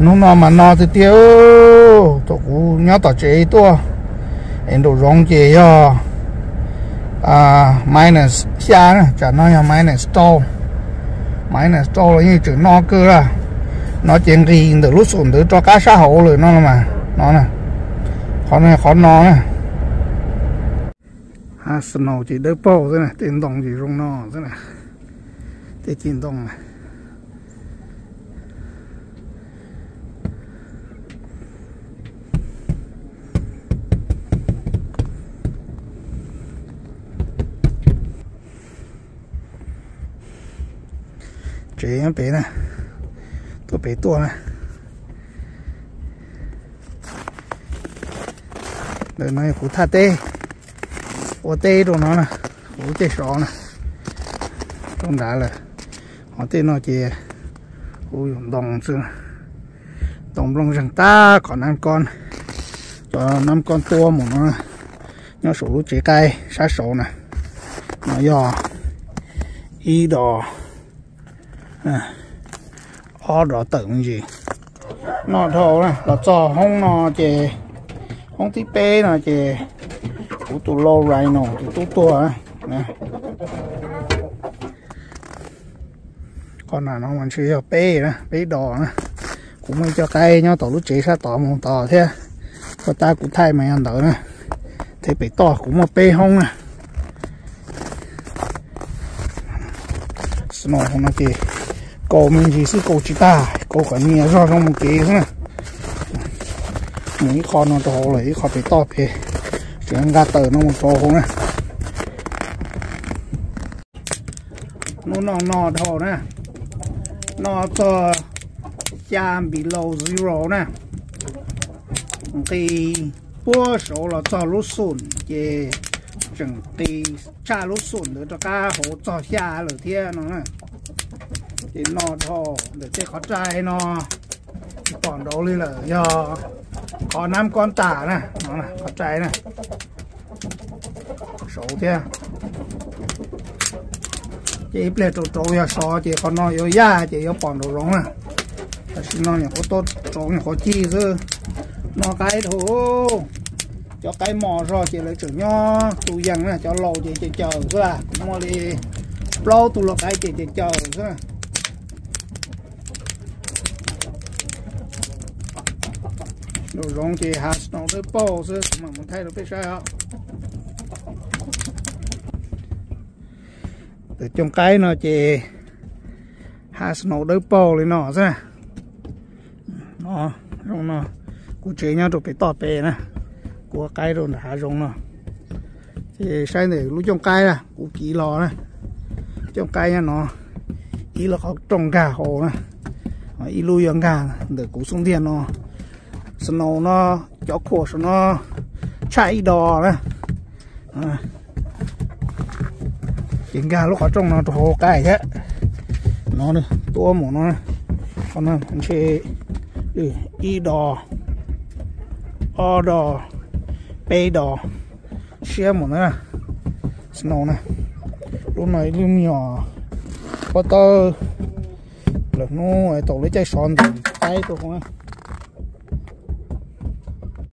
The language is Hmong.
Hnub no mas no tiag tiag, thaum kuv nyob tom tsev tuaj es nraum zoov ces yog minus xya na, tsam no yog minus rau, minus rau los yeej tseem no kawg lawm. No ces nqis ntawm lub xum ntawd rov qab sab hauv lawm no mas no na, qhov no qhov no na. Snow ces dawb paug xwb na, tej ntoo ces zoo no xwb na, tej ceg ntoo na. Tsev nyob pem na, tuaj pem tuaj na. Ntawm no yog kuv thaj teb, ua teb rau no na, kuv lub caij sov na, rau nrad lawm. Ho tej no ces kuv yuav ntoo xwb, ntoo nplooj zeeg tag qhov nab koob, cov nab koob tuab mus no, nyob saum lub tsev qaib sab saud na. No yog ib dos, ob dos tawm me ntsis. Noj dhau na, los txog hoob no ces, hoob thib peb no ces kuv tus lau Rhino tus tub tuag na. Qhov na no mas ntshe yog peb na, peb dos na. Kuv muaj ib co qaib nyob tom lub tsev sab tod mus tod thiab, puag ta kuv thaij mas yog ntawd na. Thiab pem toj kuv muaj peb hoob na. Snow no ces kaus me ntsis xwb, kaus tsis tag, kaus kom nyias zog zoo mus kev xwb na. Mus ib qho no rau hauv lawm, ib qho pem toj pem, tseem nqa taws no mus rau hauv na. Hnub no no dhau na, no txog xya below zero na. Nqis puag saud los txog lub xum ces tseem nqis tshaj lub xum ntawd rov qab hauv txog xya lawm thiab no na. Ces no dhau ntawm tej qhov rai no tsis pom nraud li lawm, yog qhov nab koob tas na, qhov rai na. Saud thiab. Ces ib pliag rau rau yog sov ces qhov no yuav yaj ces yuav pom nraum zoov na. Tam sim no nyuam qhuav tuaj rau nyuam qhuav cig xwb. No qaib dhau, cov qaib mos zog ces lawv tseem nyob tu yees na, cov laus ces caws caws xwb las, kuv muaj li plaub tug lau qaib ces caws caws xwb na. Nraum zoov ces hav snow dawb paug xwb, kuv mam mus thaij rau peb saib os. Ntawm cooj qaib no ces hav snow dawb paug li no xwb na. No, zoo no, kuv tsev nyob rau pem toj pem na, kuv ua qaib rau nram hav zoov no. Ces saib ntawm lub cooj qaib na, kuv kiv los na, cooj qaib nyob no, ib lub qhov rooj nkag hauv na, ib lub yuav nkag ntawm kuv xub ntiag no. Snow no, cov khuam saum no tshaj ib dos na. Ces nkag lub qhov rooj no rau hauv qaib thiab. No tuab mus no, qhov no ntshe ib dos, ob dos, peb dos, siab mus na. Snow na, lub no ib lub me nyuam pob tawb, lwm hnub tau lub caij sov ntws qaib tuaj.